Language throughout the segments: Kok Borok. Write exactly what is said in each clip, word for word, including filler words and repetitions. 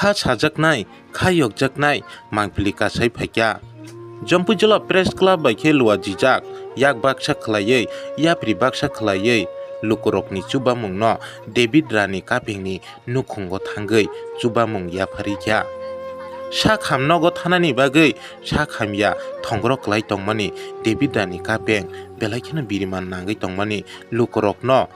Kha sajaknai, kha yokjaknai mangpili kasai phaikha. Jompui Jola Press Club bai khe luajijak, yak baksa khwlaiwi, yapri baksa khwlaiwi lukurokni chubamungno David Rani Kapengni nukhungo thangwi chubamung yapharwi kha. Sak ham nogo thanani bagwi sak hamya thongro kwlai tongmani David Rani Kapeng belai kheno biriman nangwi tongmani lukurokno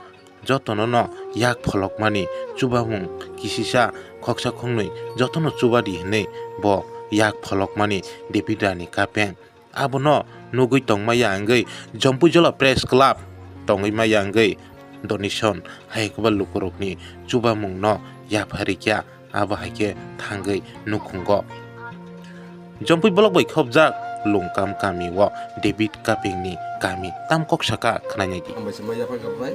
jotono no yak pholokmani chubamung kisisa khoksa khoknwi jotono chuba di hwnwi bo yak pholokmani David Rani Kapeng. Abono nugwi tongmaya wngwi Jompui Jola Press Club tongwi maya wngwi donation hai kwbal lukurokni chubamungno yapharwi kha, abo hai khe thangwi nukhungo. Jompui block bai khopjak Lungkam kami o David Kapingni kami tam kok saka khwnainai di. Hambai se maya phai gabnai,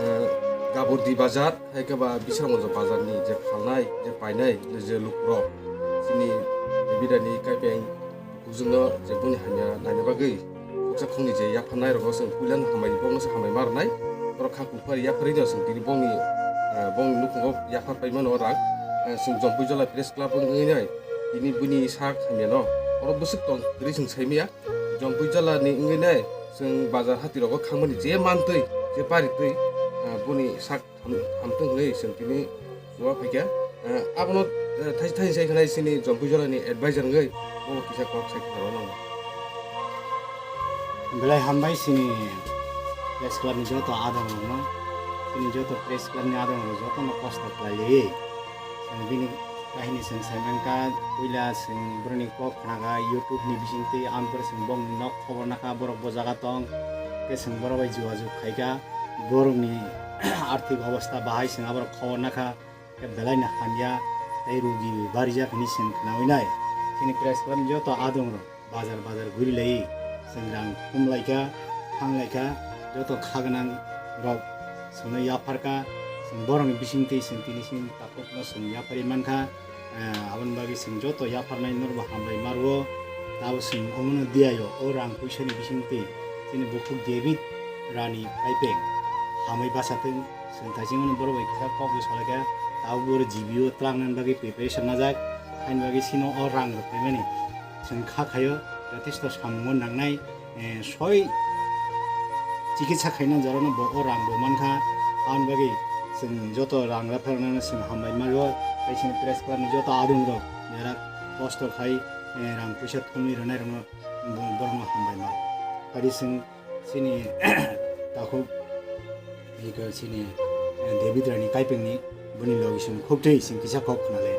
eh, Gaburdi bazar, hai khe ba Bisramganj bazar ni je phalnai, je painai, je lukurok, chini David Rani Kaping Bujwkno je boni hamya naina bagwi khoksa khokni je yapharnai rogo chwng puilano hambai, bokno se hambai ma rwnai. Borok kha kuphar yapharwi no chwng tini bongni, eh, bongni nukhungo yaphar pai mano rang. Eh, chwng Jompui Jola Press Club wngwi nai tini bini sak hamya no oro bwswk tong kwrwi chwng sai maya. Jompui Jola ni wngwi nai chwng bazar hati rogo khangmani je mantwi je paritwi, eh, boni sak Ham-, hamtwng hwnwi chwng tini chuba phaikha. Eh, abono, eh, thaisa thaisa sai khwnai chini Jompui Jolani advisor wngwi bo kisa kok sai khna rw nango. Belai hambai chini press club ni joto adong rokno, chini joto press club ni adong rok jotono kosto khlai liwi. Chwng bini kahini chwng sai mankha, puila chwng borokni kok khnaga YouTube ni bisingtwi, ampore chwng bongni nok khobor nakha, borok bo jaga tong, tei chwng borok bai jogajog khaikha. Borokni arthik obostha bahai chwng aborok khobor nakha, khe belai no hamya tei rugi barijak hinwi chwng khnaui nai. Chini press club ni joto adong rok bazar bazar guri lai, chwng rang khum laikha, thang laikha, joto kha gwnang rok chwngno yapharkha, chwng borokni bisingtwi chwng tini chini takhukno chwng yapharwi mankha. Eh, aboni bagwi chwng joto yapharnai norokbo hambai ma rwo. Tabo chwng omono diyaio, o rang puisani bisingtwi chini bukhuk David Rani Kaipeng hamwi bachathwng. Chwng taichingmani borok bai kisa kokbo salaikha, tabo bo G B O twlangnani bagwi preparation najak. Haini bagwi chino o rang rok phaimani chwng kha khaio, jotesto samungo nangnai. Eh, soi chikitsa khaina jorano bo o rang bo mankha. Aboni bagwi chwng joto rang rwphairokno chwng hambai ma rwo, tei chini press club ni joto adong rok jera kosto khai, eh, rang puisa thumwi rwnai rokno bo-, borokno hambai ma rwo. Phadi chwng chini takhuk Iko chini, eh, David Rani Kaipengni boni logi song khok twi sing kisa kok khna le.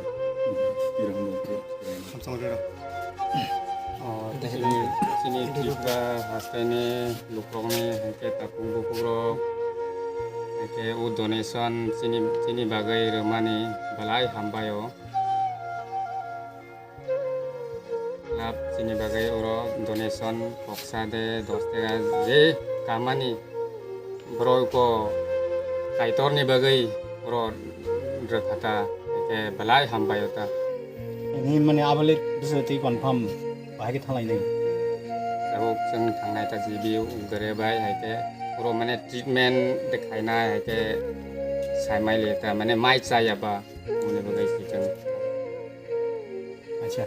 Hamsong rero. Oh, chini, chini Tripura hastaini lukrokni hwnkhe tapung bukukrok hwnkhe o donation chini, chini bagwi rwmani belai hambai o. Lab chini bagwi oro donation koksa de dos teka je kamani borok ko Kaitorni bagwi oro rwkha ta, eke belai hambai o ta. Ini mane abalik bisa twi confirm bahai khe thalai nai. Abo chwng thangnai ta G B O gare bai hai khe oro mane treatment de khainai hai khe sai mai le ta mane mai chaya ba mone bagwi si chwng. Acha.